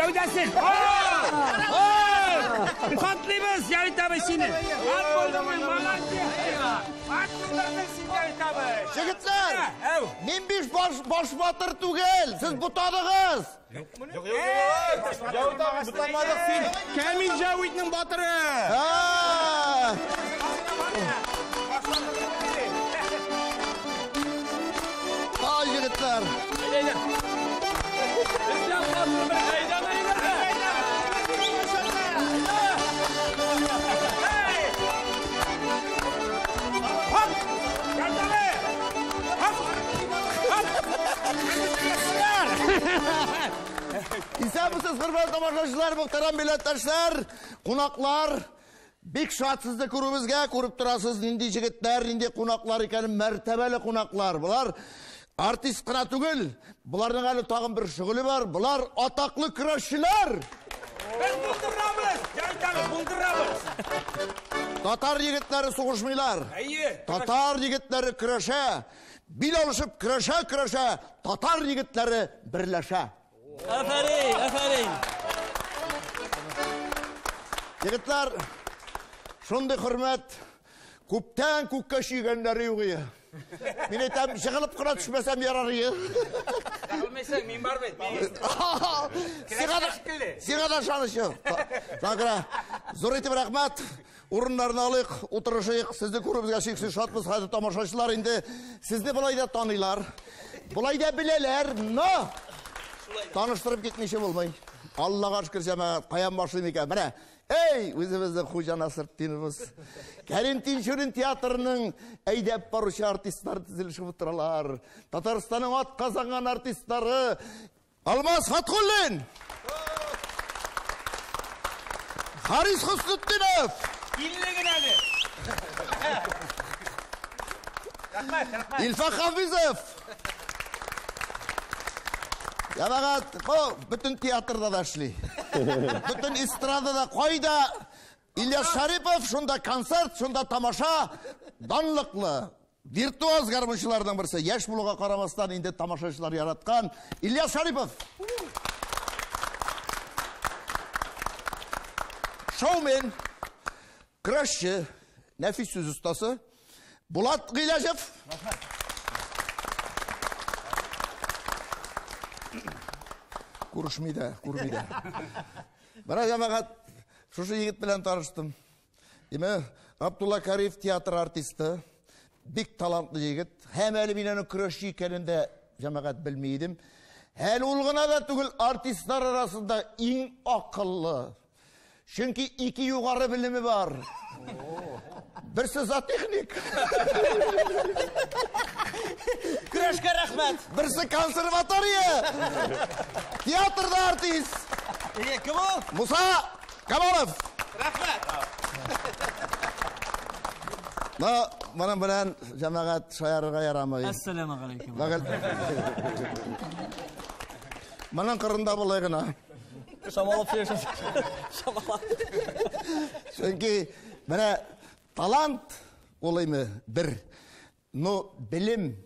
Гәүдәсен. Котлыйбыз, Җәвит абый сине. Ат булдың, молодец. Ат булдың син, Җәвит абый. Җегетләр, мин биш баш батыр түгел, сез бутадыгыз. Юк, юк, юк. Җәвит абый, бутамадык син. Камил Җәвитнең батыры. Ай, егетләр. Исәнмесез, хөрмәтле тамашачылар, мөхтәрәм милләттәшләр, кунаклар. Бик шат сезне күрүебезгә, күреп торасыз, нинди җегетләр, нинди кунаклар икәнен, мәртәбәле кунаклар. Болар артист кына түгел, боларның әле тагын бер шөгыле бар. Болар атаклы көрәшчеләр. Без булдырабыз, Җәвит абый, булдырабыз. Татар егетләре сугышмыйлар. Әйе. Татар егетләре көрәшә. Бил алышып көрәшә-көрәшә, татар егетләре берләшә. Афәрин, афәрин. Егетләр, шундый хөрмәт, күптән күккә чөйгәннәре юк ие. Мин әйтәм, жыгылып кына төшмәсәм ярар ие. Егылмыйсың, мин бар бит. Сиңа да, сиңа да ышаныч юк. Шуңа күрә зур итеп рәхмәт. Урыннарны алыйк, утырышыйк. Сезне күрүебезгә чиксез шатбыз. Хәзер тамашачылар инде сезне болай да таныйлар. Болай да беләләр, но таныштырып китмичә булмый. Аллага шөкер, җәмәгать, каян башлыйм икән? Менә, эй, үзебезнең Хуҗа Насретдиновыз. Кәрим Тинчурин театрының әйдәп баручы артистлары тезелешеп утыралар. Татарстанның атказанган артистлары Алмаз Фатхуллин! Харис Хөснетдинов! Илле генә әле. Рәхмәт, рәхмәт. Илфак Хафизов! Җәмәгать, бу бөтен театрда да эшли. Бөтен эстрадада кайда Ильяс Шарипов, шунда концерт, шунда тамаша, данлыклы. Виртуоз гармунчыларның берсе, яшь булуга карамастан инде тамашачылар яраткан Ильяс Шарипов. Шоумен, көрәшче, нәфис сүз остасы Булат Гыйләҗев. Күрешми дә, күрми дә. Менә җәмәгать, шушы егет белән таныштым. Димәк, Абдулла Кариев театр артисты, бик талантлы егет. Һәм әле мин аның көрәшче икәнен дә җәмәгать белми идем. Әле ул гына да түгел, артистлар арасында иң акыллы. Чөнки ике югары белеме бар. Берсе зоотехник. Көрәшкә рәхмәт. Берсе консерватория. Театрда артист. Әйе, кем ул? Муса Камалов. Рәхмәт. Но моның белән җәмәгать шаярырга ярамый. Әссәламу алейкум. Моның кырында болай гына. Шамалап сөйләшәсез. Шамалап. Чөнки менә талант ул име бер. Но белем,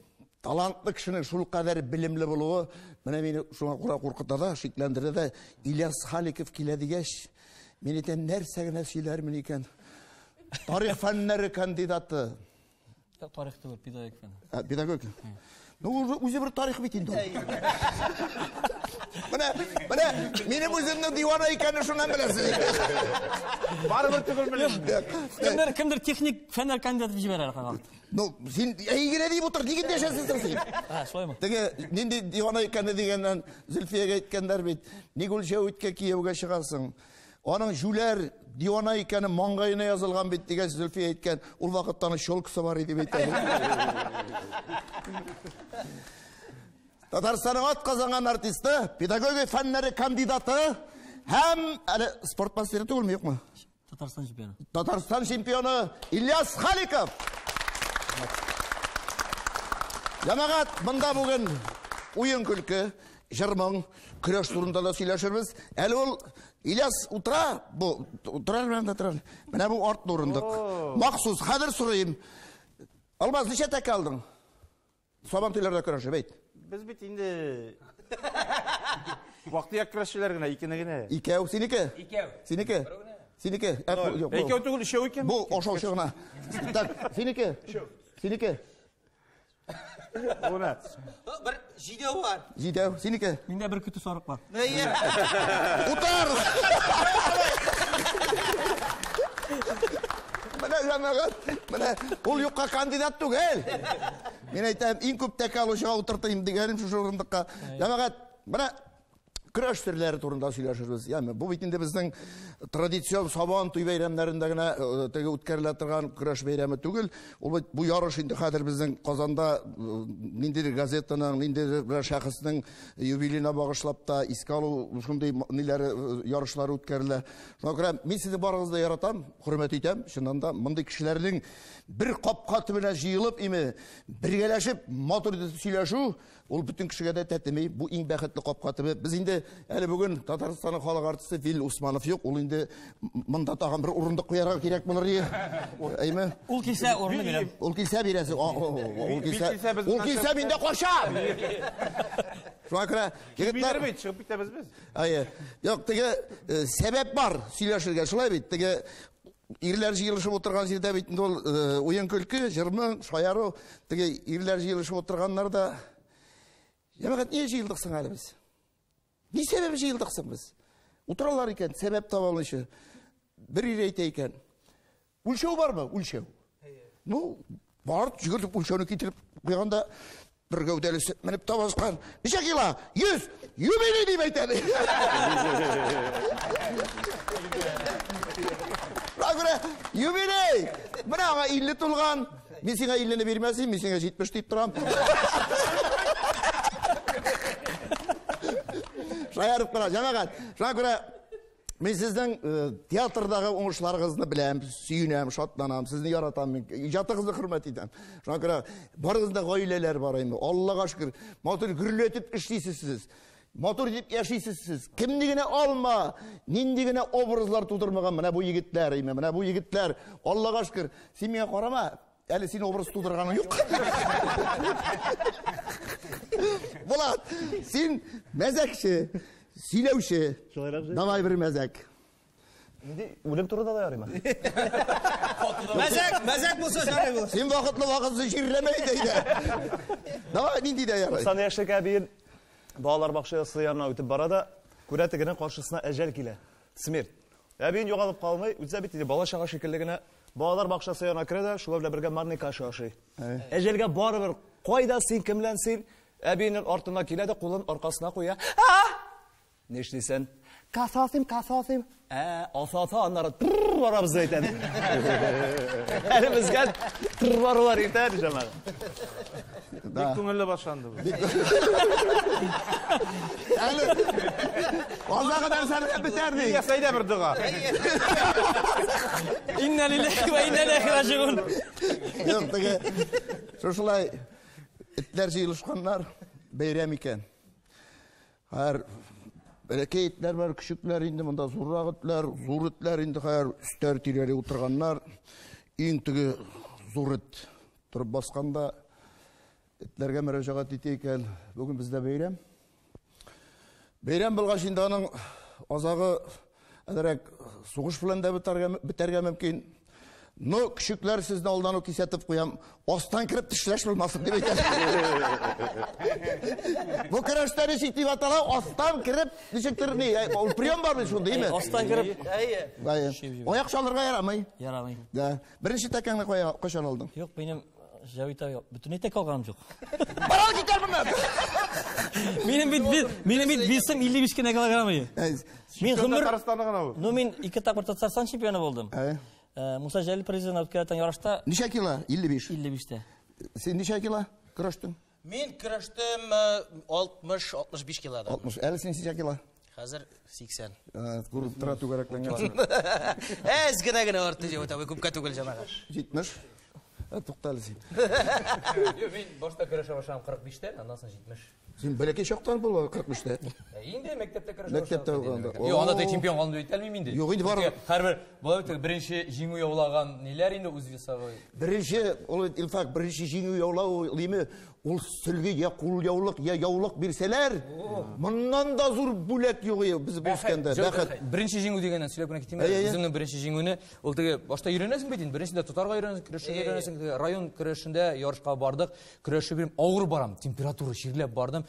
талантлы кешенең шул кадәр белемле булуы менә мине шуңа күрә куркыта да, шикләндерә дә. Ильяс Халиков килә дигәч, мин әйтәм, нәрсә генә сөйләрмен икән? Тарих фәннәре кандидаты. Тарих түгел, педагогик фән. А, педагогик. Ну, үзе бер тарих бит инде ул. Менә, менә минем үземнең дивана икәнне шуннан беләсез. Барыбер түгел белем. Кемдер, кемдер техник фәннәр кандидаты дип җибәрә каган. Ну, син әй генә дип утыр, нигә дәшәсең син? А, шулаймы? Теге нинди дивана икәнне дигәннән Зөлфиягә әйткәннәр бит, ник ул Җәвиткә кияүгә чыгасың? Аның җүләр дивана икәне маңгаена язылган бит дигән Зөлфия әйткән. Ул вакытта аның щелкасы бар иде бит. Татарстанның ат казанган артисты, педагогия фәннәре кандидаты һәм әле спорт мастеры түгелме, юкмы? Татарстан чемпионы. Татарстан чемпионы Ильяс Халиков. Җәмәгать, монда бүген уен көлке, җыр-моң, көрәш турында да сөйләшербез. Әле ул Ильяс утыра, бу утыра белән дә тора. Менә бу арт урындык. Махсус, хәзер сорыйм. Алмаз, ничә тәкә алдың? Сабан туйларда көрәшеп, әйт. Без бит инде Вак-төяк көрәшчеләр генә, икене генә. Икәү, синеке? Икәү. Синеке? Синеке? Юк, Икәү түгел, өчәү икән. Бу ашаучы гына. Так, синеке? Синеке? Бу нә? Бер җидәү бар. Җидәү, синеке? Миндә бер көтү сарык бар. Утыр! Менә җәмәгать, менә ул юкка кандидат түгел. Мин әйтәм, иң күп тәкә алучыга утыртыйм дигәнем шушы урындыкка. Җәмәгать, менә көрәш төрләре турында сөйләшербез. Яме, бу бит инде безнең традицион Сабан туй бәйрәмнәрендә генә теге үткәрелә торган көрәш бәйрәме түгел. Ул бит бу ярыш инде хәзер безнең Казанда ниндидер газетаның, ниндидер бер шәхеснең юбилеена багышлап та искә алу шундый ниләре ярышлары үткәрелә. Шуңа күрә мин сезне барыгызны да яратам, хөрмәт итәм. Чыннан да мондый кешеләрнең бер капка төбенә җыелып, име, бергәләшеп матур итеп сөйләшү, ул бөтен кешегә дә тәтеми. Бу иң бәхетле капка төбе. Без инде әле бүген Татарстанның халык артисты Вил Усманов юк. Ул инде монда тагын бер урындык куярга кирәк булыр иде. Әйме? Ул килсә урыны бирәм. Ул килсә бирәсе. Ул килсә, килсә без ул килсә мин дә качам. Шуңа күрә егетләр, Биләр бит, чыгып китәбез без. Әйе. Юк, теге сәбәп бар сөйләшергә, шулай бит. Теге ирләр җыелышып утырган җирдә бит инде ул уен көлке, җырмың, шаяру, теге ирләр җыелышып утырганнар да җәмәгать, нигә җыелдык соң әле без? Ни сәбәп җыелдык соң без? Утыралар икән, сәбәп таба алмыйча. Бер ир әйтә икән. Үлчәү бармы? Үлчәү. Ну, бар, җигертеп үлчәүне китереп куйганда бер гәүдәлесе менеп тә баскан. Ничә кило? 100. Юбилей дип әйтә. Күрә, юбилей! Менә аңа 50 тулган. Мин сиңа 50-не бирмәсем, мин сиңа 70 дип торам. Шаярып кына, җәмәгать. Шуңа күрә мин сезнең театрдагы уңышларыгызны беләм, сөенәм, шатланам, сезне яратам, мин иҗатыгызны хөрмәт итәм. Шуңа күрә барыгызда гаиләләр бар инде. Аллага шөкер, матур гөрләтеп эшлисез сез. Матур дип яшисез сез. Кемне генә алма, нинди генә образлар тудырмаган менә бу егетләр, име, менә бу егетләр. Аллага шөкер, син миңа карама, әле син образ тудырганың юк. Булат, син мәзәкче, сөйләүче. Давай бер мәзәк. Инде үлем турында да ярыймы? Мәзәк, мәзәк булса ярый булыр. Син вакытлы вакытсыз җирләмә инде. Давай нинди дә ярый. 90 яшьлек әбиен балалар бакчасы янына үтеп бара да, күрә тегенең каршысына әҗәл килә. Смерть. Әбиен югалып калмый, үзе бит инде бала чага шикелле генә балалар бакчасы янына керә дә, шулар белән бергә манный каша ашый. Әҗәлгә барыбер кайда син, кемлән син? Әбиенең артына килә дә кулын аркасына куя. Нишлисең? Касасым, касасым. Асаса аннары тррр барабыз әйтә. Әле безгә тррр барулар иртә, җәмәгать. Бик күңелле башланды бу. Әле азагы нәрсәне бетәр ди. Ильяс, әйдә бер дога. Инна лиллахи ва инна илайхи раҗиун. Юк, теге шушылай этләр җыелышканнар, бәйрәм икән. Хәер, бәләкәй этләр бар, көчекләр инде монда зуррак этләр, зур этләр инде хәер, өстәр тирәли утырганнар. Иң теге зур эт торып басканда этләргә мөрәҗәгать итә икән. Бүген бездә бәйрәм. Бәйрәм булгач инде аның азагы әзрәк сугыш белән дә бетәргә мөмкин. Но көчекләр сезне алдан ук кисәтеп куям, астан кереп тешләш булмасын дип әйтә. Бу көрәштә ничек дип атала, астан кереп ничектер ни, ул прием бар бит шундый, әйме? Астан кереп. Әйе. Аяк чалырга ярамый. Ярамый. Да. Беренче тәкәңне кайчан алдың? Юк, минем Җавит абый, бөтенләй тәкә алганым юк. Бара китәр моннан. Минем бит весым 55 кенә килограмм иде. Мин гомер Татарстаны гына бу. Ну мин ике тапкыр Татарстан чемпионы булдым. Муса Җәлил призына үткәрелгән ярышта Ничә кило? 55. 55-тә. Син ничә кило көрәштең? Мин көрәштем 60-65 килода. 60. Әле син ничә кило? Хәзер 80. Күреп тора түгәрәкләнгән. Әз генә генә артты Җавит абый, күпкә түгел җәмәгать. 70. Тукта әле син. Юк, мин башта көрәшә башладым 45-тән, аннан соң 70. Син бәләкәй чактан була 45-тә. Инде мәктәптә көрәшә Мәктәптә укыганда. Юк, анда тек чемпион калдым дип әйтә алмыйм инде. Юк, инде барыбер. Һәрбер болай бит беренче җиңү яулаган ниләр инде үз весовой. Беренче, ул бит, Илфак, беренче җиңү яулау диме? Ул сөлге я кулъяулык, я яулык бирсәләр, моннан да зур бүләк юк иде без үскәндә. Бәхет. Беренче җиңү дигәннән сөйләп кенә китим. Үземнең беренче җиңүне, ул теге башта өйрәнәсең бит инде, беренчедә тотарга өйрәнәсең, көрәшергә өйрәнәсең. Район көрәшендә ярышка бардык, көрәшеп йөрим, авыр барам, температура чирләп бардым.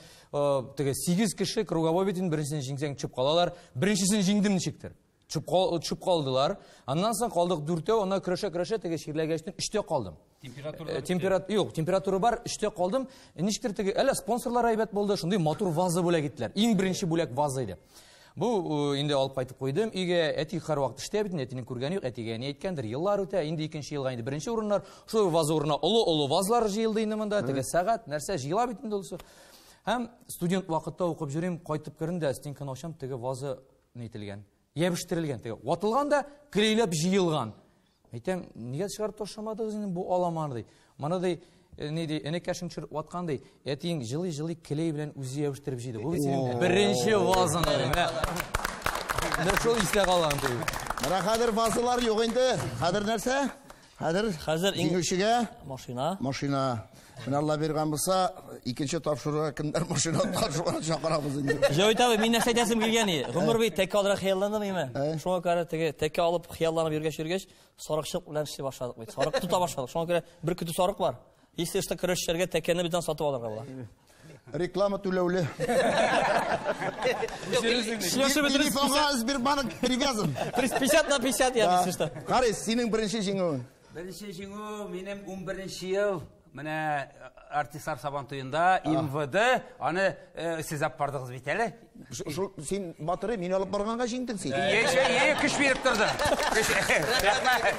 Теге 8 кеше круговой бит инде, беренчесен җиңсәң төшеп калалар. Беренчесен җиңдем ничектер. Төшеп калдылар. Аннан соң калдык дүртәү, аннан көрәшә-көрәшә теге чирләгәчтен өчтә калдым. Температура юк, температура бар, өчтә калдым. Ничектер теге, әллә спонсорлар әйбәт булды, шундый матур ваза бүләк иттеләр. Иң беренче бүләк ваза иде. Бу инде алып кайтып куйдым өйгә. Әти һәрвакыт эштә бит, әтинең күргәне юк, әтигә ни әйткәндер, еллар үтә, инде икенче елга инде беренче урыннар, шул ваза урынына олы-олы вазлар җыелды инде монда, теге сәгать, нәрсә җыела бит инде ул. Һәм студент вакытта укып йөрим, кайтып кердем дә, стенканы ачам, теге ваза нителгән. Ябештирелгән, теге ватылган да клейләп җыелган. Әйтәм, нигә чыгарып ташламадыгыз инде бу аламаны ди. Моны ди, ни ди, энекәшең төшереп ваткан ди. Әтиең җылый-җылый клей белән үзе ябештиреп җыйды. Бу синең беренче вазаң ди. Менә шул истә калган ди. Менә хәзер вазалар юк инде. Хәзер нәрсә? Хәзер җиңүчегә машина. Машина. Менә Алла биргән булса, икенче тапшыруга кемнәр машина тапшыруга чакырабыз инде. Җәвит абый, мин нәрсә әйтәсем килгән иде. Гомер буе тәкә алырга хыялландым име? Шуңа күрә теге тәкә алып хыялланып йөргәч-йөргәч, сарыкчылык белән эшли башладык бит. Сарык тота башладык. Шуңа күрә бер көтү сарык бар. Если что, көрәшчеләргә тәкәне бездән сатып алырга була. Реклама түләүле. Телефонга Сбербанк привязан. 50 на 50, я если что. Харис, синең беренче җиңүең. Беренче җиңү минем 11 ел. Менә артистлар сабантуенда МВД, аны сез алып бардыгыз бит әле. Шул син батыры мин алып барганга җиңдең син. Ие, көч биреп торды.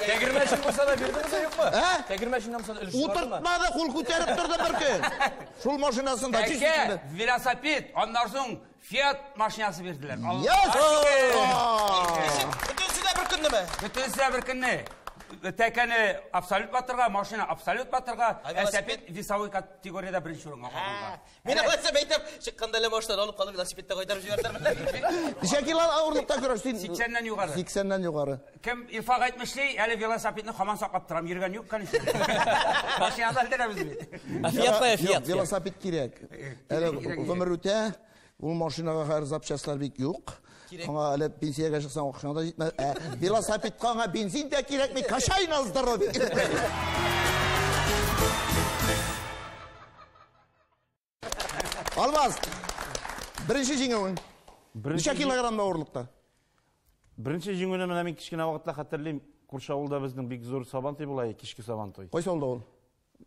Тәгәрмәчен булса да бирдегез юкмы? Тәгәрмәченнән булса да өлеш чыгардымы? Утыртмады, кул күтәреп торды бер көн. Шул машинасында Тәкә, велосипед, аннан соң Fiat машинасы бирделәр. Бөтенесе дә бер көннеме? Бөтенесе дә бер көнне. Тәкәне абсолют батырга, машина абсолют батырга, велосипед весовой категориядә беренче урынга калган. Мин алайса әйтәм, чыкканда әле машинаны алып калып велосипедта кайтарып җибәрдем. Ничә кило авырлыкта көрәш син? 80-нән югары. 80-нән югары. Кем Илфак әйтмешли, әле велосипедны һаман саклап торам, йөргән юк, конечно. Машинада элдерәбез бит. Фиат кая, Фиат. Велосипед кирәк. Әле гомер үтә, ул машинага хәзер запчастьлар бик юк. Аңа әле пенсиягә чыксаң акчаң да җитмәс. Велосипедка аңа бензин дә кирәкми, качай на здоровье. Алмаз, беренче җиңүең. Ничә килограмм авырлыкта? Беренче җиңүне менә мин кечкенә вакытта хәтерлим. Күрше авылда безнең бик зур сабантуй була, кичке сабантуй. Кайсы авылда ул?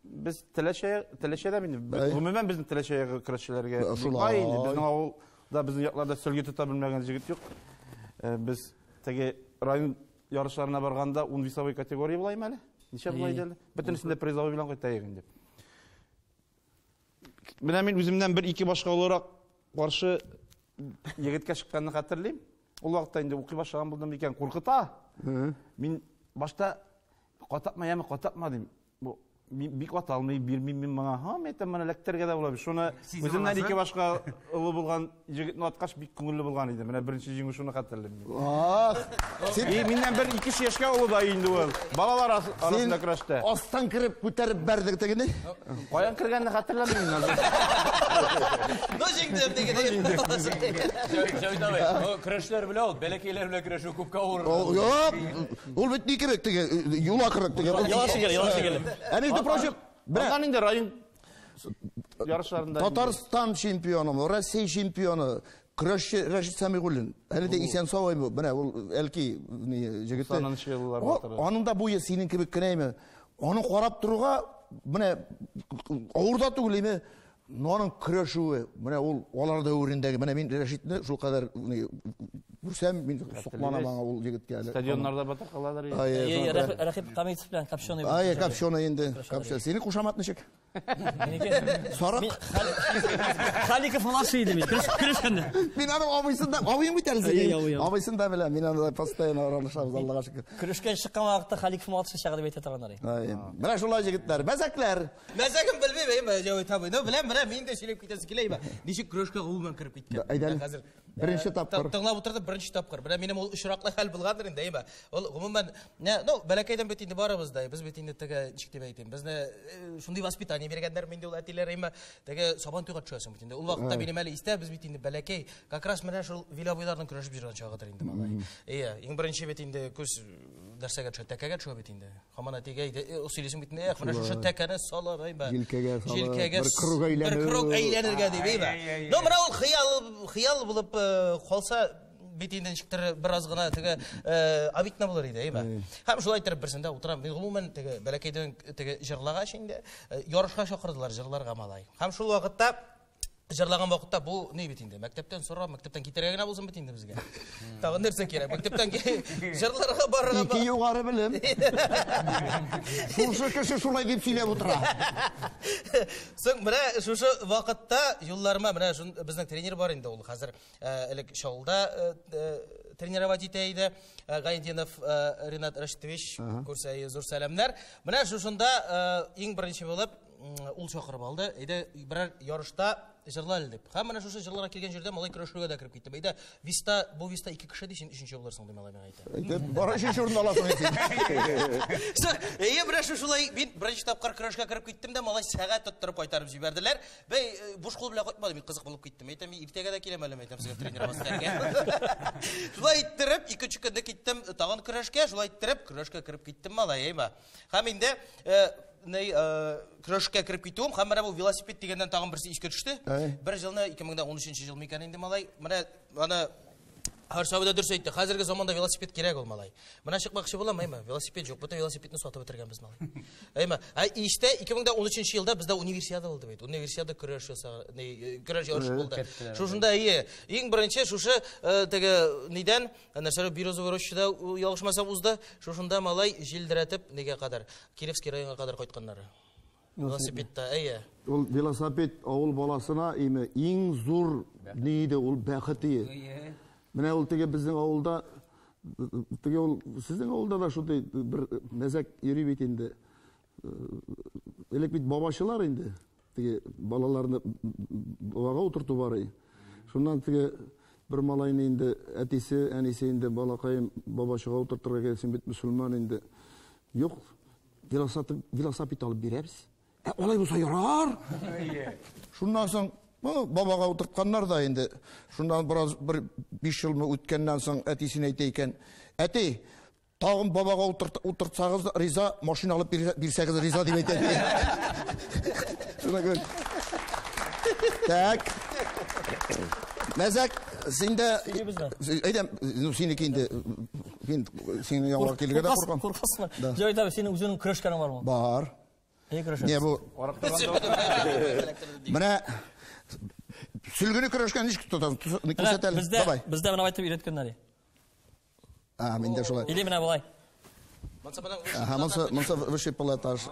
Без Теләчәдә инде. Гомумән безнең Теләчәгә көрәшчеләргә бай инде. Безнең авылда, безнең якларда сөлге тота белмәгән җегет юк. Без теге район ярышларына барганда 10 весовой категория була иде әле. Ничә була иде әле? Бөтенесендә призовой белән кайтайык инде. Менә мин үземнән бер-ике башка олырак каршы егеткә чыкканны хәтерлим. Ул вакытта инде укый башлаган булдым икән, куркыта. Мин башта кататма, яме кататма дим. Бу бик ата алмый, бирмим мин моңа. Һа, мен әйтәм, моны эләктерергә дә була бит. Шуны үземнән ике башка олы булган җегетне аткач бик күңелле булган иде. Менә беренче җиңү шуны хәтерлим. Ах! Син миннән бер ике яшькә олы да инде ул. Балалар арасында көрәштә. Астан кереп күтәреп бәрдек тегене. Каян кергәнне хәтерләмим мин хәзер. Ну җиңдем дигән. Җәвит абый, көрәшләр белән ул, бәләкәйләр белән көрәшү күпкә авыр. Юк, ул бит ни кирәк теге, юла кирәк теге. Яла шикелле, яла шикелле. Ә между прочим, Аннан инде район ярышларында Татарстан чемпионы, Россия чемпионы, көрәшче Рәшит Сәмигуллин. Әле дә исән сау әйме, менә ул Әлки җегете. Аның да буе синең кебек кенә әйме. Аны карап торуга, менә авыр да түгел әйме, но аның көрәшүе, менә ул алар дәверендәге, менә мин Рәшитне шул кадәр күрсәм, мин сокланам аңа ул егеткә әле. Стадионнарда батыр калалар. Рәхип Камитов белән Копченый. Ай, Копченый инде. Копченый. Синең кушамат ничек? Сарык. Халиков младший иде мин. Көрәшкәндә. Мин аның абыйсын да, абыем бит әле синең. Абыйсын да беләм. Мин аны постоянно аралашабыз, Аллага шөкер. Көрәшкән чыккан вакытта Халиков младший чагы дип әйтә торганнар. Менә шулай җегетләр, мәзәкләр. Мәзәген белмим, әйме, Җәвит абый. Ну, беләм, беләм, мин дә сөйләп китәсе килә, әйме. Ничек көрәшкә гомумән кереп киткән. Әйдә. Хәзер беренче тапкыр. Тыңлап утырдым, беренче тапкыр. Менә минем ул очраклы хәл булгандыр инде, әйме. Ул гомумән, ну, бәләкәйдән бит инде барыбыз да, без бит инде теге, ничек дип әйтим, безне шундый воспитание Разрешение биргәннәр инде ул әтиләр, әйме. Теге Сабан туйга төшәсең бит инде. Ул вакытта минем әле истә, без бит инде бәләкәй. Как раз менә шул Вил абыйларның көрәшеп йөргән чагыдыр инде малай. Әйе, иң беренче бит инде күз нәрсәгә төшә, тәкәгә төшә бит инде. Һаман әтигә әйтә, сөйлисең бит инде, эх, менә шушы тәкәне салып, әйме. Җилкәгә салып, Җилкәгә бер круг әйләнү. Бер круг әйләнергә дип, әйме. Ну, менә ул хыял булып калса, бит инде ничектер бераз гына теге обидно булыр иде, әйме. Һәм шулай итеп берсендә утырам. Мин гомумән теге бәләкәйдән теге җырлагач инде, ярышка чакырдылар җырларга малай. Һәм шул вакытта җырлаган вакытта бу ни бит инде, мәктәптән сорап, мәктәптән китәргә генә булсын бит инде безгә. Тагын нәрсә кирәк? Мәктәптән җырларга барырга. Ике югары белем. Шушы кеше шулай дип сөйләп утыра. Соң менә шушы вакытта юлларыма менә безнең тренер бар инде ул хәзер элек Чаллыда тренировать итә иде. Гайнтинов Ринат Рашитович, күрсә зур сәламнәр. Менә шушында иң беренче булып ул чакырып алды. Әйдә берәр ярышта җырла әле дип. Һәм менә шушы җырларга килгән җирдә малай көрәшергә дә кереп китте. Әйдә виста, бу виста ике кеше ди, син өченче булырсың ди малай миңа әйтә. Әйтә, бары өченче урын аласың син. Әйе, менә шушылай мин беренче тапкыр көрәшкә кереп киттем дә, малай сәгать тоттырып кайтарып җибәрделәр. Бәй, буш кул белән кайтмадым, мин кызык булып киттем. Әйтәм, мин иртәгә дә киләм әле, әйтәм сезгә тренироваться итәргә. Шулай иттереп, икенче көнне киттем тагын көрәшкә, шулай иттереп көрәшкә кереп киттем малай, әйме. Һәм инде көрәшкә кереп китүем, һәм менә бу велосипед дигәннән тагын берсе искә төште. Бер елны 2013 ел микән инде малай, менә аны Һәр сабый да дөрес әйтте. Хәзерге заманда велосипед кирәк ул малай. Менә чыкмакчы булам, әйме, велосипед юк. Бөтен велосипедны сатып бетергәнбез малай. Әйме, ә истә 2013 елда бездә универсиада булды бит. Универсиада көрәш ясаган, көрәш ярышы булды. Шушында әйе, иң беренче шушы теге нидән, нәрсә Березовый рощада ялгышмасам узды. Шушында малай җилдерәтеп нигә кадәр, Кировский районга кадәр кайтканнар. Велосипедта, әйе. Ул велосипед авыл баласына име иң зур ни иде, ул бәхет ие. Менә ул теге безнең авылда, теге ул сезнең авылда да шундый бер мәзәк йөри бит инде. Элек бит бабачылар инде, теге балаларны бабага утырту бар иде. Шуннан теге бер малайны инде әтисе, әнисе инде балакаем бабачыга утыртырга кирәк, син бит мөселман инде. Юк, велосипед алып бирәбез. Алай булса ярар. Шуннан соң бабага утыртканнар да инде. Шуннан бераз бер 5 елмы үткәннән соң әтисенә әйтә икән: "Әти, тагын бабага утыртсагыз риза, машина алып бирсәгез риза" дип әйтә. Шуна күрә. Так. Мәзәк, син дә әйдә, ну синеке инде, мин синең янга килергә дә куркам. Куркасыңмы? Җәвит абый, синең үзеңнең көрәшкәнең бармы? Бар. Не көрәшәсең? Не бу? Менә сөлгене көрәшкән ничек тотасың? Күрсәт әле. Давай. Бездә менә әйтеп өйрәткәннәр. А, мин дә шулай. Или менә болай. Ага, монсы высший пилотаж.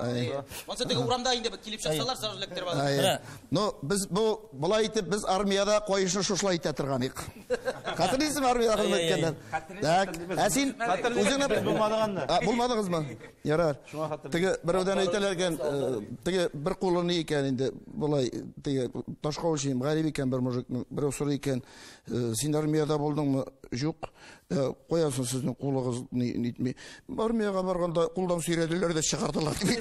Монсы теге урамда инде килеп чыксалар, сразу эләктереп алалар. Ну, без бу болай итеп без армиядә каешны шушылай итә торган идек. Хәтерлисезме армиядә хезмәт иткәннәр? Так, ә син үзеңне булмадыгызмы? Булмадыгызмы? Ярар. Теге берәүдән әйтәләр икән, теге бер кулы ни икән инде, болай теге ташка үлчим, гарип икән бер мужикның. Берәү сорый икән, син армиядә булдыңмы? Юк. Куясың сезнең кулыгыз нитми. Армиягә барганда кулдан сөйрәделәр дә чыгардылар дип.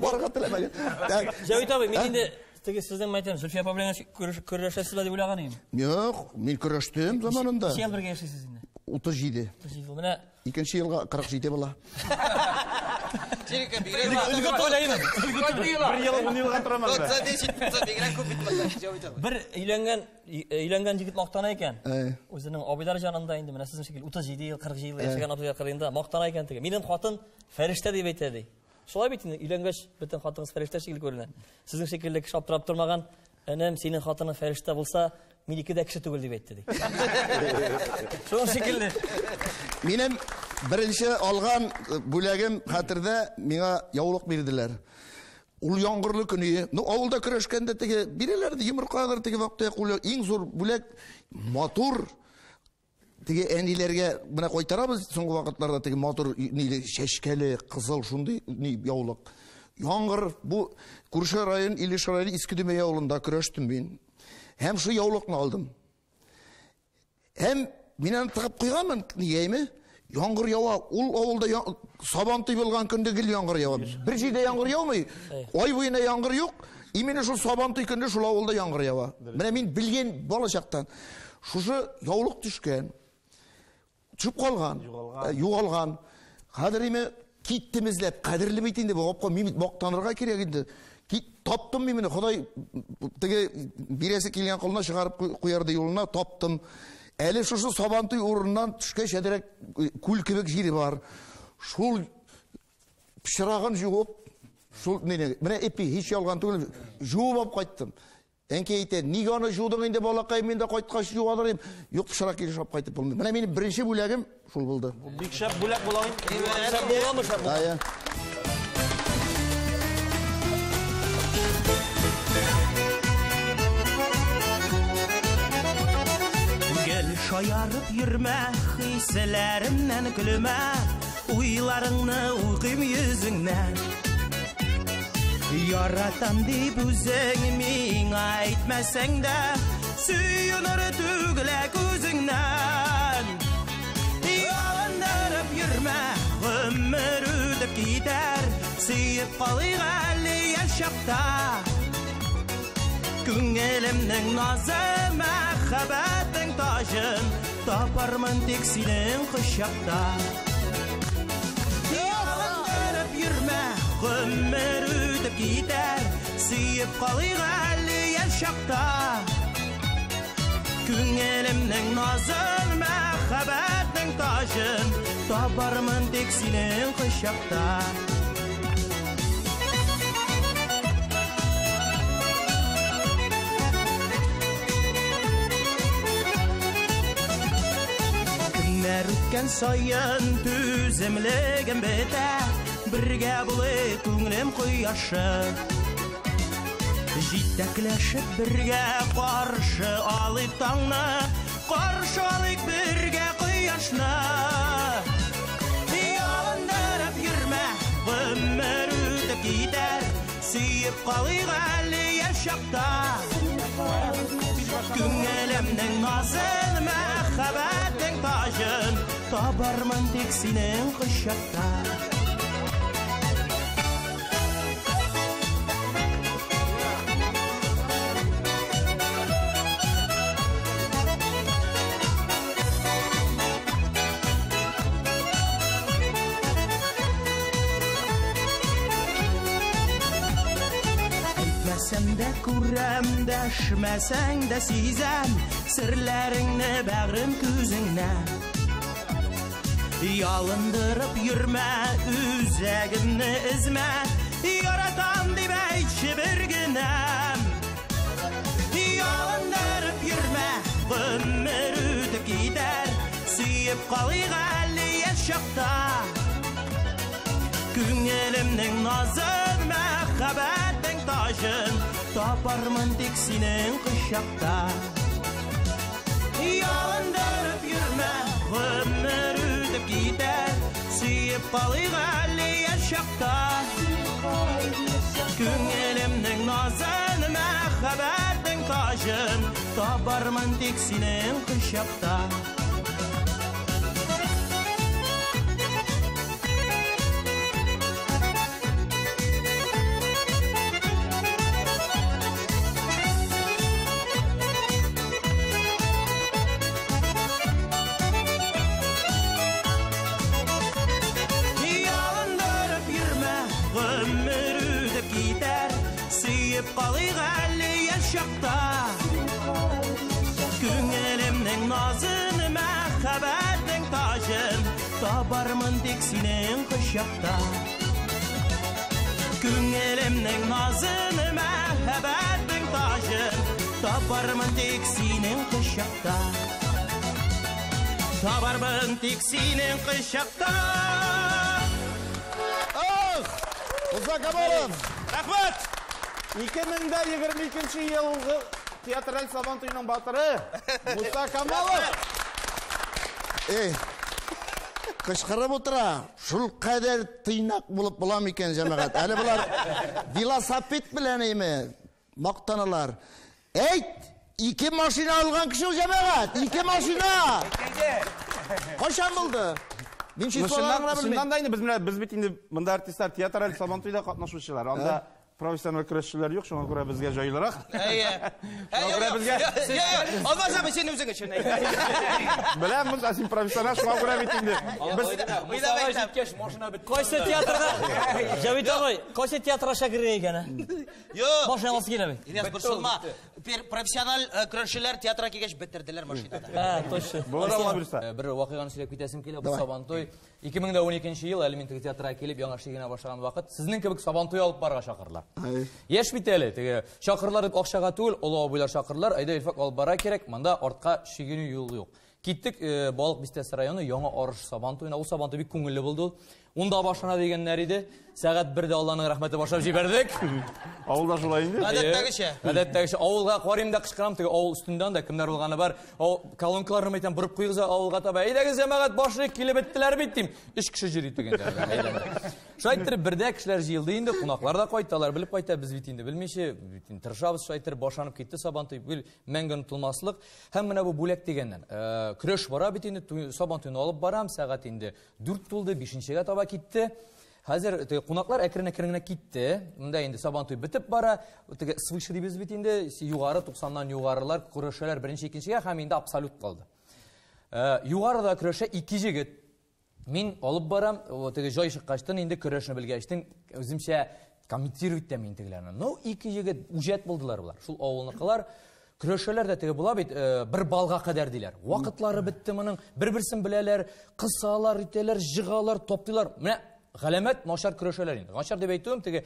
Барырга теләмәгән. Җәвит абый, мин инде теге сезнең мәйтәм, Зөлфия апа белән көрәшәсез дип уйлаган идем. Юк, мин көрәштем заманында. Ничә ел бергә яшисез инде? 37. 37. Менә икенче елга 47 була. Бер өйләнгән егет мактана икән. Үзенең абыйлар янында инде менә сезнең шикелле 37 ел, 47 ел яшәгән абыйлар кырыенда мактана икән теге. Минем хатын фәрештә дип әйтә ди. Шулай бит инде, өйләнгәч бөтен хатыныгыз фәрештә шикелле күренә. Сезнең шикелле кеше аптырап тормаган, энем, синең хатының фәрештә булса, минеке дә кеше түгел дип әйтте ди. Шуның шикелле. Минем беренче алган бүләгем хәтердә, миңа яулык бирделәр. Ул яңгырлы көне. Ну, авылда көрәшкәндә теге бирәләр иде, йомыркадыр теге вакытта кулы. Иң зур бүләк матур теге әниләргә менә кайтарабыз соңгы вакытларда теге матур ниле чәчкәле кызыл шундый ни яулык. Яңгыр бу күрше район Илеш районы Иске Дөмәй авылында көрәштем мин. Һәм шу яулыкны алдым. Һәм мин аны тыгып куйганмын, нигәме? Яңгыр ява, ул авылда Сабантуй булган көндә гел яңгыр ява. Бер җирдә яңгыр яумый, ай буена яңгыр юк. Именно шул Сабантуй көндә шул авылда яңгыр ява. Менә мин белгән бала чактан шушы яулык төшкән, төшеп калган, югалган. Хәзер име киттем эзләп, кадерле бит инде бу апка, мин мактанырга кирәк инде. Кит таптым мин моны, Ходай теге бирәсе килгән кулына чыгарып куярды юлына, таптым. Әле шушы Сабантуй урыннан төшкәч әдерәк күл кебек җире бар. Шул пычрагын жуып, шул менә эпи һич ялган түгел, жуып алып кайттым. Әнкәй әйтә, нигә аны жудың инде, балакай, мин дә кайткач жуадыр идем. Юк, пычрак килеш алып кайтып булмый. Менә минем беренче бүләгем шул булды. Бик шәп бүләк була. Шәп буламы, шәп була? Гел шаярып йөрмә, хисләремнән көлмә, уйларыңны укыйм йөзеңнән. Яратам дип үзең миңа әйтмәсәң дә, сөенер түгел күзеңнән. Ялындырып йөрмә, гомер үтеп китәр, сөеп калыйк әле яшь чакта. Күңелемнең назы, мәхәббәтең таҗын, тапармын тик синең кочакта. Ялындырып йөрмә, гомер үтеп китәр, сөеп калыйк әле яшь чакта. Күңелемнең назын, мәхәббәтең таҗын, тапармын тик синең кочакта. Көннәр үткән саен түземлегем бетә, бергә булыйк күңелем кояшы. Җитәкләшеп бергә каршы алыйк таңны, каршы алыйк бергә кояшны. Ялындырып йөрмә, гомер үтеп китәр, сөеп калыйк әле яшь чакта. Күңелемнең назын, мәхәббәтең таҗын, табармын тик синең кочакта. Әйтмәсәм дә күрәм, дәшмәсәң дә сизәм, серләреңне бәгърем күзеңнән. Ялындырып йөрмә, үзәгемне өзмә, яратам дип әйтче бер генәм. Ялындырып йөрмә, гомер үтеп китәр, сөеп калыйк әле яшь чакта. Күңелемнең назын, мәхәббәтең таҗын, тапармын тик синең кочакта. Ялындырып йөрмә, гомер үтеп китәр, сөеп калыйк әле яшь чакта. Күңелемнең назын, мәхәббәтең таҗын, табармын тик синең кочакта. Сөеп калыйк әле яшь чакта. Күңелемнең назын, мәхәббәтең таҗын, табармын тик синең кочакта. Күңелемнең назын, мәхәббәтең таҗын, табармын тик синең кочакта. Табармын тик синең кочакта. Ах! Муса Камалов! Рәхмәт! 2022 елгы театраль Сабантуйның батыры Муса Камалов. Эй, кычкырып утыра. Шул кадәр тыйнак булып була микән, җәмәгать? Әле болар велосипед белән име мактаналар. Әйт, ике машина алган кеше ул, җәмәгать, ике машина. Кайчан булды? Мин числоларны гына белмим. Чыннан да инде без менә без бит инде монда артистлар театраль Сабантуйда катнашучылар. Анда профессиональ көрәшчеләр юк, шуңа күрә безгә җайлырак. Әйе. Шуңа күрә безгә Алмаз абый, син үзең өчен. Беләм, ә син профессионал, шуңа күрә бит инде. Без Мусага җиткәч машина бетте. Кайсы театрга? Җавит абый, кайсы театрга шәкергә икән? Юк. Машина аласы килә бит. Ильяс, борчылма. Профессиональ көрәшчеләр театрга килгәч бетерделәр машинада. Ә, точно. Булыр Алла бирсә. Бер вакыйганы сөйләп китәсем килә. Бу Сабантуй 2012 ел әле мин теге театрга килеп яңа эшли генә башлаган вакыт. Сезнең кебек Сабантуй алып барырга чакырдылар. Яшь бит әле, теге чакырдылар дип акчага түгел, олы абыйлар чакырдылар. Әйдә, Илфак алып бара кирәк, монда артка чигенү юлы юк. Киттек Балык Бистәсе районы Яңа Арыш Сабантуена. Ул Сабантуй бик күңелле булды ул. Унда башлана дигәннәр иде. Сәгать 1дә Алланың рәхмәте башлап җибәрдек. Авылда шулай инде. Гадәттәгечә. Гадәттәгечә авылга карыйм да кычкырам, теге авыл өстендә анда кемнәр булганы бар. Колонкаларны әйтәм, борып куйгыз авылга таба. Әйдәгез, җәмәгать, башлыйк, килеп беттеләр бит дим. 3 кеше йөри тегендә. Шулай иттереп бердә кешеләр җыелды инде, кунаклар да кайталар, белеп кайта, без бит инде белмичә, бит инде тырышабыз, шулай иттереп башланып китте Сабантуй, бил мәңге онытылмаслык. Һәм менә бу бүләк дигәннән, көрәш бара бит инде, Сабантуйны алып барам, сәгать инде 4 тулды, 5-нчегә таба китте. Хәзер теге кунаклар әкрен-әкрен генә китте. Монда инде Сабантуй бетеп бара. Теге свыше дибез бит инде, югары 90-нан югарылар көрәшәләр беренче, икенчегә һәм инде абсолют калды. Югарыда көрәшә ике җегет. Мин алып барам, теге җай чыккачтан инде көрәшне белгәчтен үземчә комментировать итәм мин тегеләрне. Ну, ике җегет үҗәт булдылар булар. Шул авылныкылар көрәшәләр дә теге була бит, бер балга кадәр диләр. Вакытлары бетте моның, бер-берсен беләләр, кысалар, итәләр, жыгалар, топтыйлар. Менә галәмәт начар көрәшәләр инде. Начар дип әйтүем теге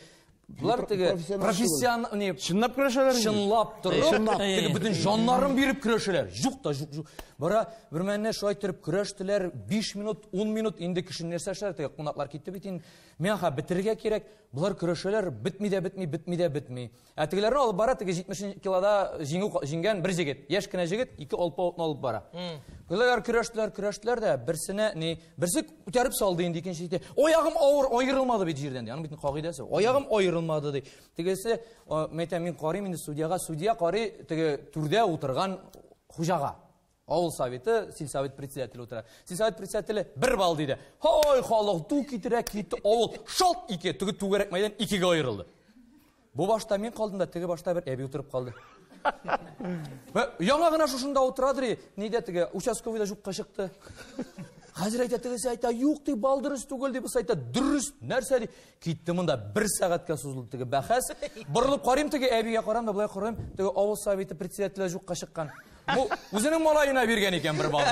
булар теге профессионал, не, чынлап көрәшәләр инде. Чынлап торып, теге бөтен җаннарын биреп көрәшәләр. Юк та юк, юк. Бара бер мәнне шулай торып көрәштеләр 5 минут, 10 минут инде кеше нәрсә эшләр, теге кунаклар китте бит инде. Миңа бетерергә кирәк. Булар көрәшәләр, бетми дә бетми, бетми дә бетми. Ә тегеләрне алып бара, теге 70 килода җиңгән бер җегет, яшь кенә җегет, ике алпавытны алып бара. Болар көрәштеләр, көрәштеләр дә, берсенә ни, берсе күтәреп салды инде, икенче әйтә, аягым авыр, аерылмады бит җирдән ди. Аның бит кагыйдәсе, аягым аерылмады ди. Тегесе, мәйтәм, мин карыйм инде судьяга, судья карый теге түрдә утырган хуҗага. Авыл советы, сельсовет председателе утыра. Сельсовет председателе бер балл диде. Һай, халык ду китерә, китте, авыл шалт ике, теге түгәрәк мәйдан икегә аерылды. Бу башта мин калдым да, теге башта бер әби утырып калды. Яңа гына шушында утырадыр, нидә теге участковыйда юкка чыкты. Хәзер әйтә, тегесе әйтә, юк ди, бал дөрес түгел ди, бусы әйтә, дөрес, нәрсә ди. Китте монда бер сәгатькә сузылды теге бәхәс. Борылып карыйм теге әбигә карам да, болай карыйм, теге авыл советы председателе юкка чыккан. Бу үзенең малаена биргән икән бер балны.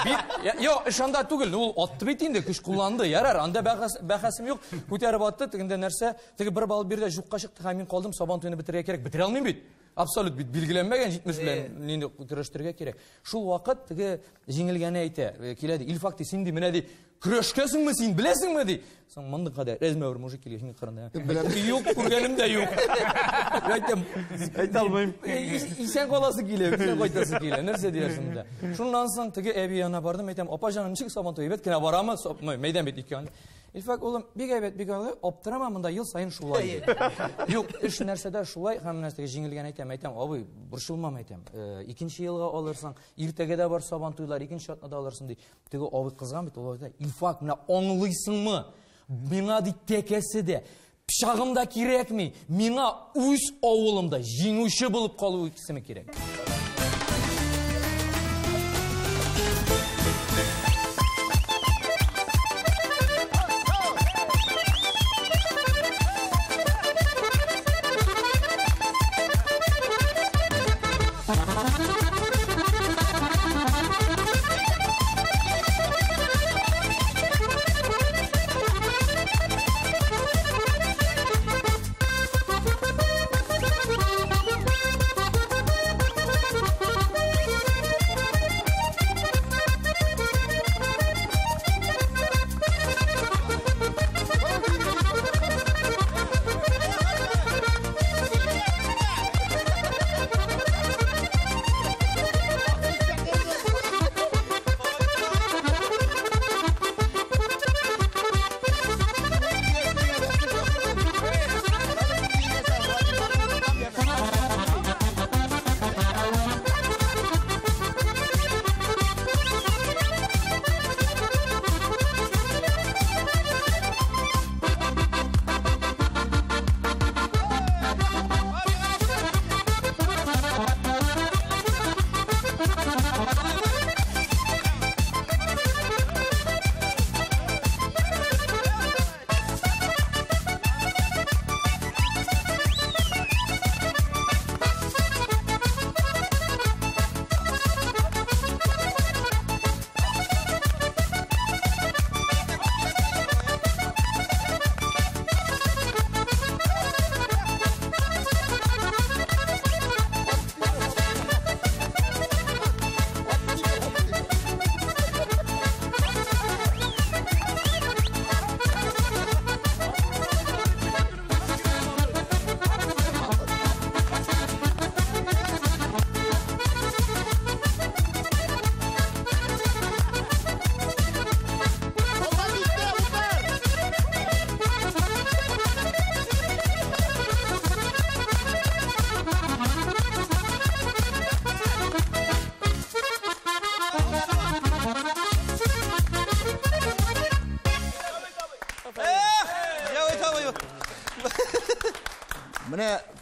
Бит, йо, эш анда түгел, ул атты бит инде, көч кулланды. Ярар, анда бәхәсем юк. Күтәреп атты, тегендә нәрсә, теге бер балл бирде, юкка чыкты һәм мин калдым, Сабан туйны бетерергә кирәк. Бетерә алмыйм бит. Абсолют бит билгеләнмәгән 70 белән нинди көрәштерергә кирәк. Шул вакыт теге җиңелгәне әйтә, килә ди, Илфак ди, син ди, менә ди, көрәшкәсеңме син, беләсеңме ди. Соң мондый кадәр әзмәвер мужик килгән синең кырында. Юк, күргәнем дә юк. Әйтәм, әйтә алмыйм. Исән каласы килә, исән кайтасы килә. Нәрсә диярсең монда? Шуннан соң теге әби янына бардым, әйтәм, апа җаным, ничек Сабан туе әйбәт кенә барамы? Мәйдан бит ике янда. Илфак улым, бик әйбәт, бик әйбәт, аптырама, монда ел саен шулай ди. Юк, эш нәрсәдә шулай, һәм нәрсәгә җиңелгән әйтәм, әйтәм, абый, борчылмам әйтәм. Икенче елга алырсың, иртәгә дә бар Сабан туйлар, икенче атнада алырсың ди. Теге абый кызган бит, ул әйтә, Илфак, менә аңлыйсыңмы? Миңа ди тәкәсе дә, пычагым да кирәкми. Миңа үз авылымда җиңүче булып калу исеме кирәк.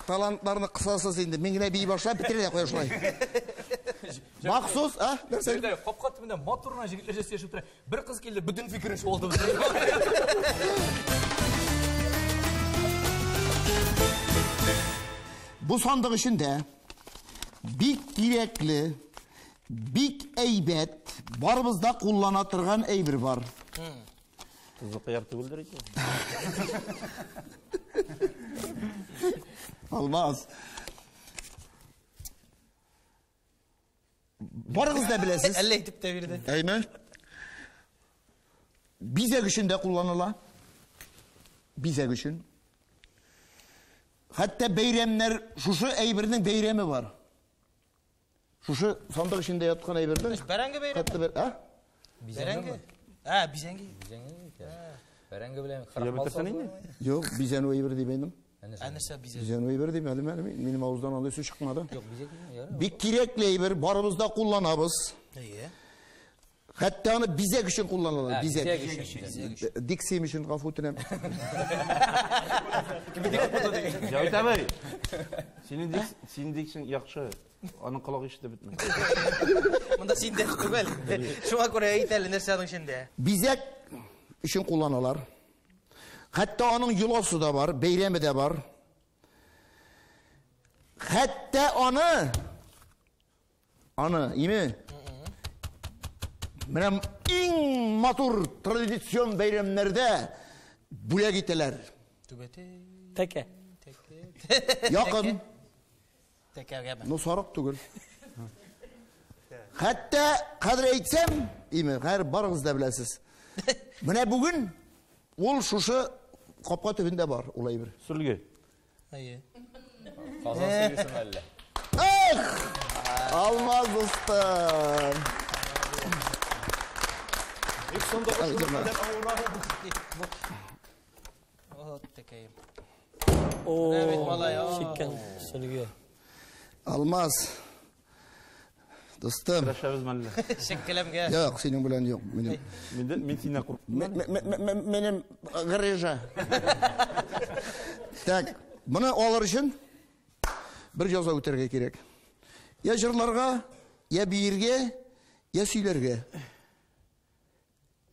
Талантларны кысасыз инде. Мин генә бии башлап бетерә дә куя шулай. Махсус, а? Нәрсә? Капка төбендә матур гына җегетләрчә сөйләшеп тора. Бер кыз килде, бөтен фикерен чуалды. Бу сандык эчендә бик кирәкле, бик әйбәт, барыбыз да куллана торган әйбер бар. Тозлы кыяр түгелдер икән. Алмаз. Барыгыз да беләсез. Әллә әйтеп тә бирде. Әйме? Бизәк өчен дә кулланыла. Бизәк өчен. Хәтта бәйрәмнәр, шушы әйбернең бәйрәме бар. Шушы сандык эчендә яткан әйбернең. Бәрәңге бәйрәме. Хәтта бер, а? Бәрәңге. А, бизәнге. Бәрәңге белән Сөйләп крахмал бетерсен салды. инде. Юк, бизәнү әйбер дип әйттем. Ә нәрсә бизәк? Бизәнү әйбер дип, әле әле минем авыздан андый сүз чыкмады. Юк, бизәк ярар. Бик кирәкле әйбер, барыбыз да кулланабыз. Әйе. Хәтта аны бизәк өчен кулланалар, Ә, бизәк. бизәк өчен. Дикциям өчен гафу үтенәм. Җавит абый. Синең дик, синең диксең яхшы. Аның колагы ишетеп бетми. Монда син дә түгел. Шуңа күрә әйт әле нәрсә аның эчендә. Бизәк өчен кулланалар. Хәтта аның йоласы да бар, бәйрәме дә бар. Хәтта аны аны, име? Менә иң матур традицион бәйрәмнәрдә бүләк итәләр. Түбәтәй. Тәкә. Якын. Тәкәгәме? Ну, сарык түгел. Хәтта хәзер әйтсәм, име, хәзер барыгыз да беләсез. Менә бүген ул шушы капка төбендә бар, ул әйбер. Сөлге. Әйе. Казан сөлгесен әллә. Эх! Алмаз дустым. Ай, җәмәгать. О, тәкәем. О, бит малай, о. чиккән сөлге. Алмаз. Дустым. Көрәшәбез мәллә. Шеккеләмгә. Юк, синең белән юк. Минем Мин дә мин синнән курктым. минем грыжа. Так, моны алыр өчен бер җәза үтәргә кирәк. Я җырларга, я биергә, я сөйләргә.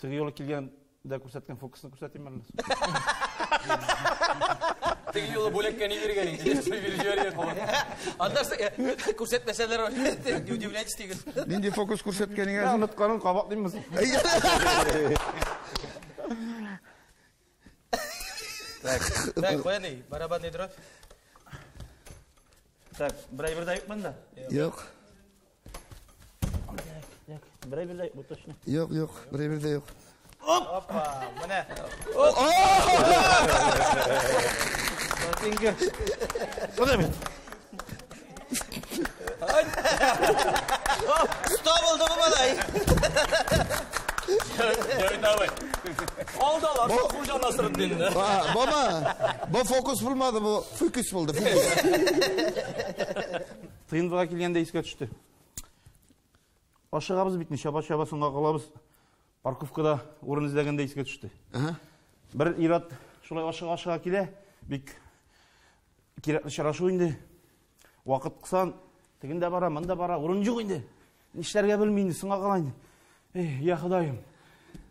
Теге юлы килгәндә күрсәткән фокусны күрсәтим әллә. Теге юлы бүләккә ни биргән инде? Биреп җибәргән кабат. Аннан соң күрсәтмәсәләр, не удивляйтесь диген. Нинди фокус күрсәткәнеңә? Онытканын кабатлыймыз. Так, куя ни, барабанный дробь. Так, бер әйбер дә юк монда. Юк, Бер әйбер дә юк, бу точно. юк, юк, бер әйбер дә юк. Опа, менә. Оста булды бу малай. Җавит абый. Алдалар, Хуҗа Насретдинне. Баба, бу фокус булмады, бу фокус булды, фокус. Тыйынбага килгәндә искә төште. Ашыгабыз бит, чаба-чаба соңга калабыз. Парковкада урын эзләгәндә искә төште. Бер ир-ат шулай ашыга-ашыга килә, бик кирәкле очрашу инде. Вакыт кысан, тегендә бара, монда бара, урын юк инде. Нишләргә белми инде, соңга кала инде. Эй, я Ходаем,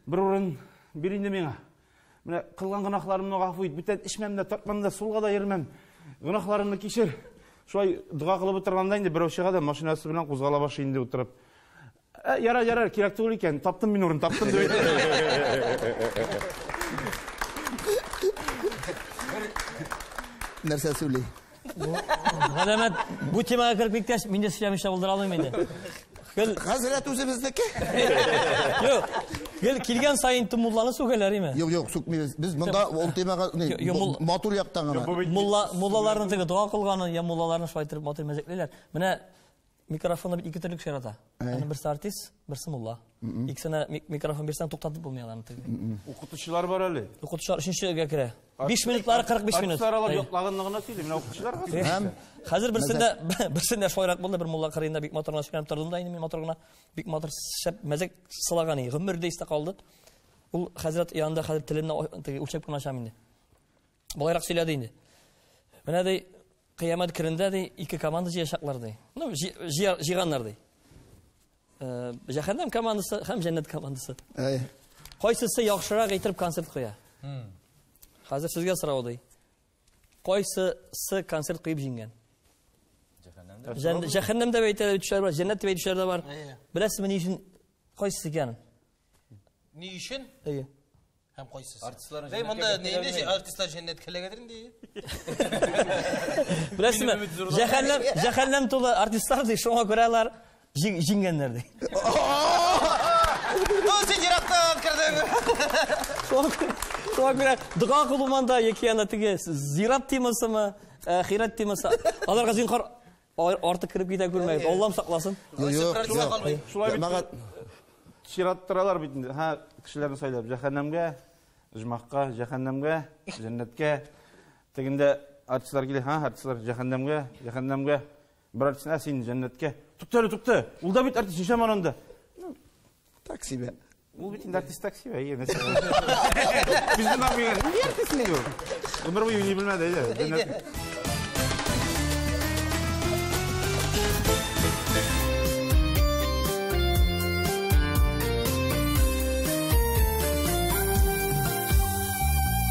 бер урын бир инде миңа. Менә кылган гөнаһларымны гафу ит, бүтән эчмәм дә, тартмам да, сулга да йөрмәм. Гөнаһларымны кичер. Шулай дога кылып утырганда инде берәү чыга да машинасы белән кузгала башлый инде утырып. Ярар, ярар, кирәк түгел икән. Таптым мин урын, таптым дип әйтте. Нәрсә сөйли? Галәмәт, бу темага кереп киткәч, мин дә сөйләмичә булдыра алмыйм инде. Гел, Хәзрәт үзебезнеке. юк, гел килгән саен мулланы сүгәләр име? Юк, юк, сүкмибез. Без монда ул темага ни, Юк, мул- матур яктан гына. Мулла, муллаларның теге дога кылганын, я муллаларны шулай итеп матур мәзәклиләр. Менә микрофонны бит ике төрле кеше ярата. Аның берсе артист, берсе мулла. Икесенә микрофон бирсәң туктатып булмый аларны теге. Укытучылар бар әле. Укытучылар өченчегә керә. 5 минутлары 45 минут. Артистлар алар Әйе. ятлаганны гына сөйли, менә укытучылар Һәм Хәзер берсендә берсендә шулайрак булды, бер мулла кырыенда бик матур гына сөйләнеп тордым да инде мин матур гына, бик матур шәп мәзәк сылаган иде. Гомердә истә калды. Ул хәзрәт янында хәзер телемне теге үлчәп кенә ачам инде. Болайрак сөйләде инде. Менә ди Кыямәт көнендә ди ике команда җыячаклар ди. Ну, җыйганнар ди. Җәһәннәм командасы һәм җәннәт командасы. Кайсысы яхшырак итеп концерт куя? Хәзер сезгә сорау ди. Кайсысы концерт куеп җиңгән? Җәһәннәм дип әйтүчеләр бар, җәннәт дип әйтүчеләр дә бар. Беләсезме ни өчен кайсысы икәнен? Ни өчен? Әйе. Һәм кайсысы? Артистлар Бәй, монда нинди артистлар җәннәткә эләгәдер инде. Беләсезме? Җәһәннәм, җәһәннәм тулы артистлар ди, шуңа күрә алар җиңгәннәр ди. Ну, син ерактан кердең. Шуңа күрә дога кылу монда яки ана теге зират темасымы, ахирәт темасы. Аларга зинһар артык кереп китә күрмәгез. Аллам сакласын. Юк, юк. Шулай бит. Чират торалар бит инде. Һә, кешеләрне сайлап, җәһәннәмгә, оҗмахка, җәһәннәмгә, җәннәткә. Тегендә артистлар килә, һә, артистлар җәһәннәмгә, җәһәннәмгә. Бер артист, ә син җәннәткә. Тукта әле, тукта. Ул да бит артист, нишләм анда? Так себе. Ул бит инде артист так себе, әйе, нәрсә. Без белмәгән. Ни артист инде ул? Гомер буе ни белмәде, әйдә. Җәннәт.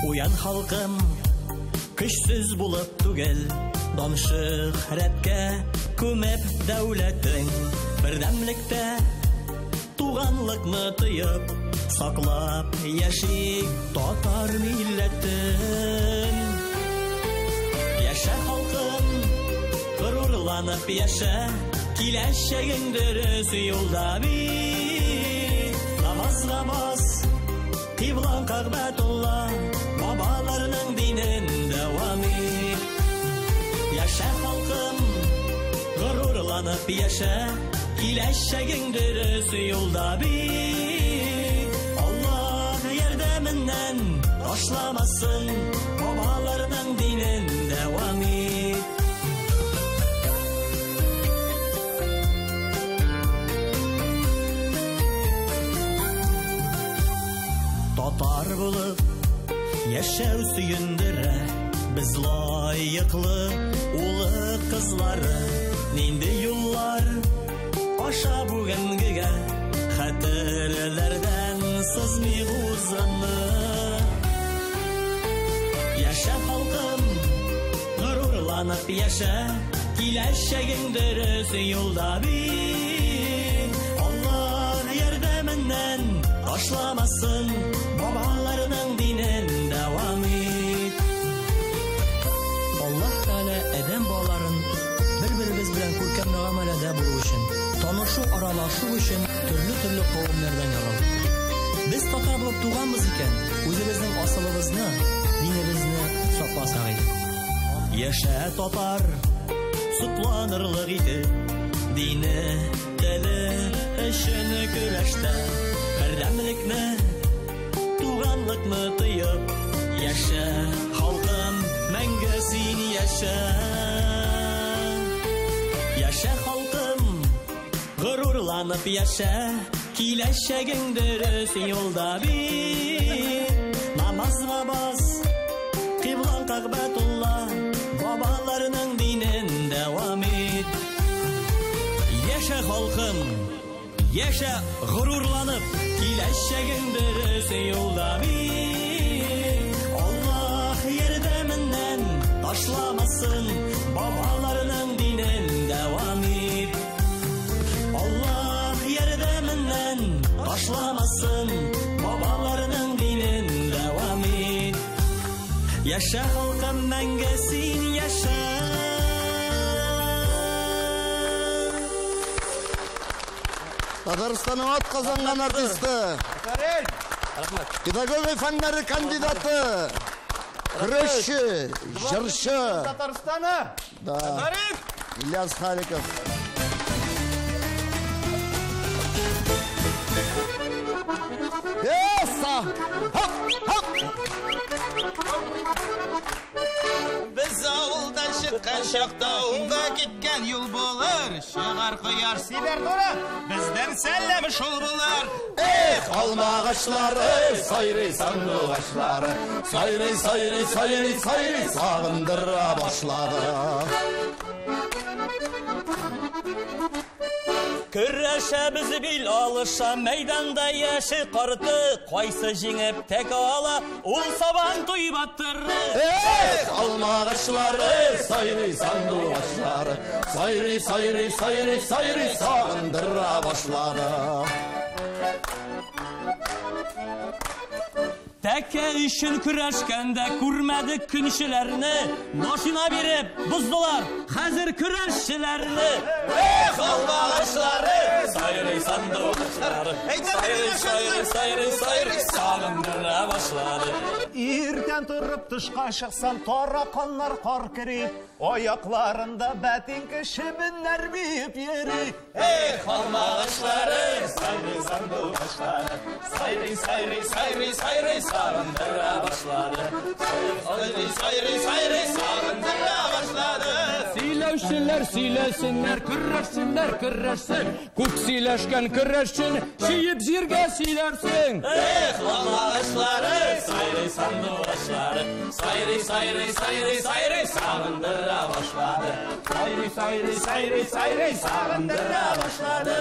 Уян халкым, көчсез булып түгел, дан шөһрәткә күмеп дәүләтең, бердәмлектә туганлыкны тоеп, саклап яшик татар милләтен. Яшә халкым, горурланып яшә, киләчәгең дөрес юлда бит. Намазга бас, кыйблаң Кәгъбәтулла, бабаларның динен дәвам ит. Яшә халкым, горурланып яшә, киләчәгең дөрес юлда бит. Аллаһ ярдәменнән ташламасын, бабаларның динен дәвам ит. Татар булып яшәү сөендерә, без лаеклы улы кызлары. Нинди юллар аша бүгенгегә, хәтерләрдән сызмый узганны. Яшә халкым, горурланып яшә, киләчәгең дөрес юлда бит. Аллаһ ярдәменнән ташламасын, бабаларның динен дәвам ит. Аллаһ Тәгалә адәм балаларын бер-беребез белән күркәм мөгамәләдә булу өчен, танышу, аралашу өчен төрле-төрле кавемнәрдән яралды. Без татар булып туганбыз икән, үзебезнең асылыбызны, динебезне сакласак иде. Яшә татар, сокланырлык итеп, дине, теле өчен көрәштә, бердәмлекне, туганлыкны тоеп, яшә халкым, мәңге син яшә. Яшә халкым, горурланып яшә, киләчәгең дөрес юлда бит. Намазга бас, кыйблаң Кәгъбәтулла, бабаларның динен дәвам ит. Яшә халкым, яшә горурланып, киләчәгең дөрес юлда бит. Аллаһ ярдәменнән ташламасын, бабаларның динен дәвам ит. Аллаһ ярдәменнән ташламасын, бабаларның динен дәвам ит. Яшә халкым, мәңге син яшә. Татарстанның атказанган артисты, педагогия фәннәре кандидаты, көрәшче, җырчы. Татарстана! Да. Ильяс Халиков. Эса! Хоп, хоп! Без авылдан чыктык. Чыккан чакта уңга киткән юл булыр, чыгар кояш сибәр нуры, бездән сәлам шул булыр. Эх, алмагачлары, сайрый сандугачлары, сайрый, сайрый, сайрый, сайрый сагындыра башлады. Көрәшәбез бил алыша, мәйданда яше карты, кайсы җиңеп тәкә ала, ул сабан туй батыры. Эх, алмагачлары, сайрый сандугачлары, сайрый, сайрый, сайрый, сайрый сагындыра башлады. Тәкә өчен көрәшкәндә күрмәдек көнчеләрне, машина биреп боздылар хәзер көрәшчеләрне. Эх, алмагачлары, сайрый сандугачлары, сайрый, сайрый, сайрый, сайрый сагындыра башлады. Иртән торып тышка чыксам, тараканнар кар кери, аякларында бәтинке чебеннәр биеп йөри. Эх, алмагачлары, сайрый сандугачлары, сайрый, сайрый, сайрый, сайрый сагындыра башлады. Сайрый, сайрый, сайрый сагындыра башлады. Сөйләүчеләр сөйләсеннәр, көрәшчеләр көрәшсен, күп сөйләшкән көрәшчене чөеп җиргә сөйләрсең. Эх, алмагачлары, сайрый сандугачлары, сайрый, сайрый, сайрый, сайрый сагындыра башлады. Сайрый, сайрый, сайрый, сайрый сагындыра башлады.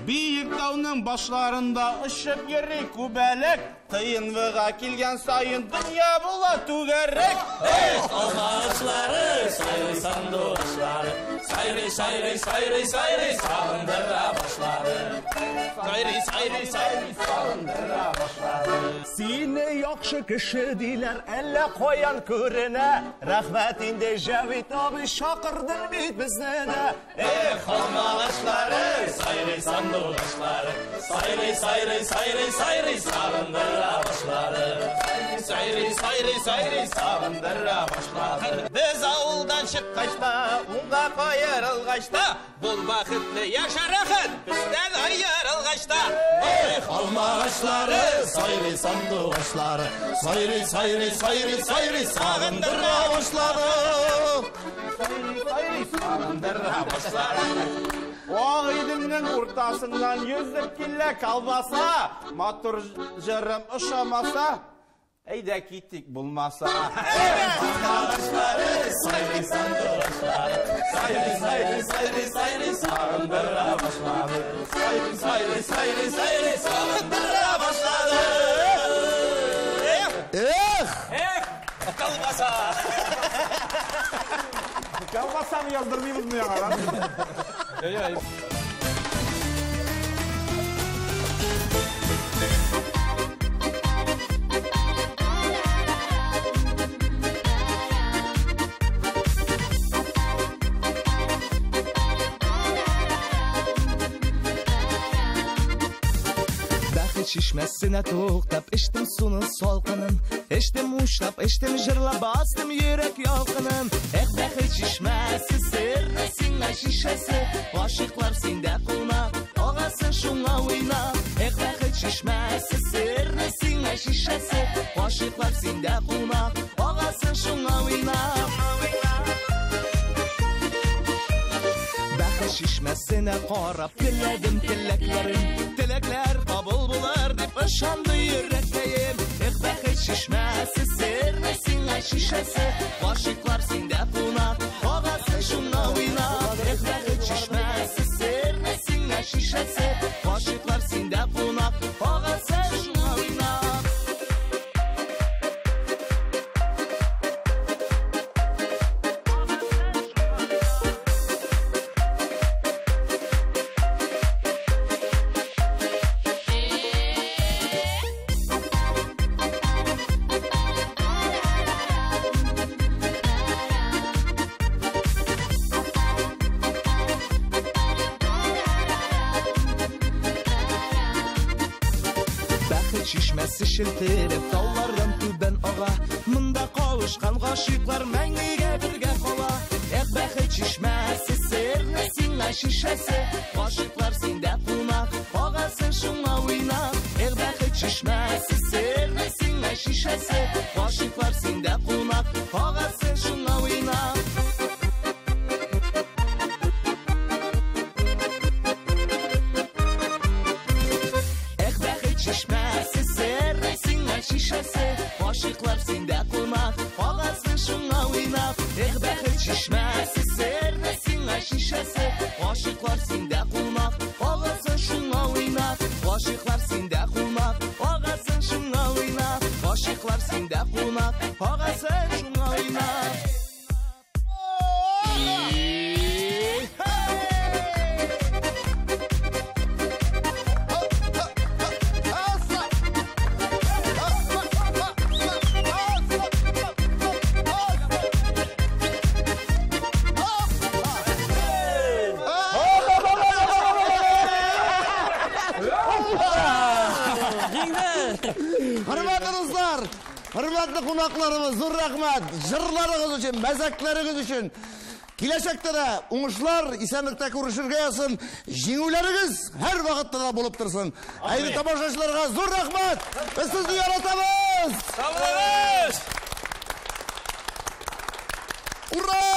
Биек тауның башларында очып йөри күбәләк, тыенлыга килгән саен дөнья була түгәрәк. Эх, алмагачлары, сайрый сандугачлары, сайрый, сайрый, сайрый, сайрый сагындыра башлады. Сайрый, сайрый, сайрый сагындыра башлады. Сине яхшы кеше диләр, әллә каян күренә. Рәхмәт инде Җәвит абый, чакырдың бит безне дә. Эх, алмагачлары, сайрый сандугачлары, сайрый, сайрый, сайрый, сайрый сагындыра башлады. Сайрый, сайрый, сайрый сагындыра башлады. Без авылдан чыккач та, уңга каерылгач та, бул бәхетле яшә рәхәт, бездән аерылгач та. Эх, алмагачлары, сайрый сандугачлары, сайрый, сайрый, сайрый, сайрый сагындыра башлады. Сайрый, сайрый сагындыра башлады. Ак Иделнең уртасыннан йөзеп килә колбаса, матур җырым ошамаса, әйдә китик булмаса. Алмагачлары, сайрый сандугачлары, сайрый, сайрый, сайрый, сайрый сагындыра башлады. Сайрый, сайрый, сайрый, сайрый сагындыра башлады. Эх! Эх, колбаса! Колбасаны яздырмыйбызмы яңа? Бәхет чишмәсенә туктап, эчтем суның салкынын, эчтем учлап, эчтем җырлап, бастым йөрәк ялкынын. Эх, бәхет чишмәсе, серле сиңа шишәсе, гашыйклар синдә кунак, агасын шуңа уйнап. Эх, бәхет чишмәсе, серле сиңа шишәсе, гашыйклар синдә кунак, агасын шуңа уйнап. Бәхет чишмәсенә карап теләдем теләкләрем, теләкләр кабул булыр дип ышанды йөрәккәем. Эх, бәхет чишмәсе, серле сиңа шишәсе, гашыйклар синдә кунак, агасын шуңа уйнап. Эх, бәхет чишмәсе, серле сиңа шишәсе, гашыйклар синдә кунак, агасын шуңа уйнап. Чишмәсе шелтерәп таулардан түбән ага, монда кавышкан гашыйклар мәңгегә бергә кала. Эх, бәхет чишмәсе, серле сиңа шишәсе, гашыйклар синдә кунак, агасын шуңа уйнап. Эх, бәхет чишмәсе, серле сиңа шишәсе, гашыйклар синдә кунак, агасын шуңа уйнап. чишмәсе, серле сиңа шишәсе. Гашыйклар синдә кунак, агасын шуңа уйнап. Эх, бәхет чишмәсе, серле сиңа шишәсе. Гашыйклар синдә кунак, агасын шуңа уйнап. Гашыйклар синдә кунак, агасын шуңа уйнап. Гашыйклар синдә кунак, агасын шуңа уйнап. Хөрмәтле дуслар, хөрмәтле кунакларыбыз, зур рәхмәт. Җырларыгыз өчен, мәзәкләрегез өчен. Киләчәктә дә уңышлар, исәнлектә күрешергә язсын. Җиңүләрегез һәр вакытта да булып торсын. Әйдә тамашачыларга зур рәхмәт. Без сезне яратабыз. Сау булыгыз! Ура!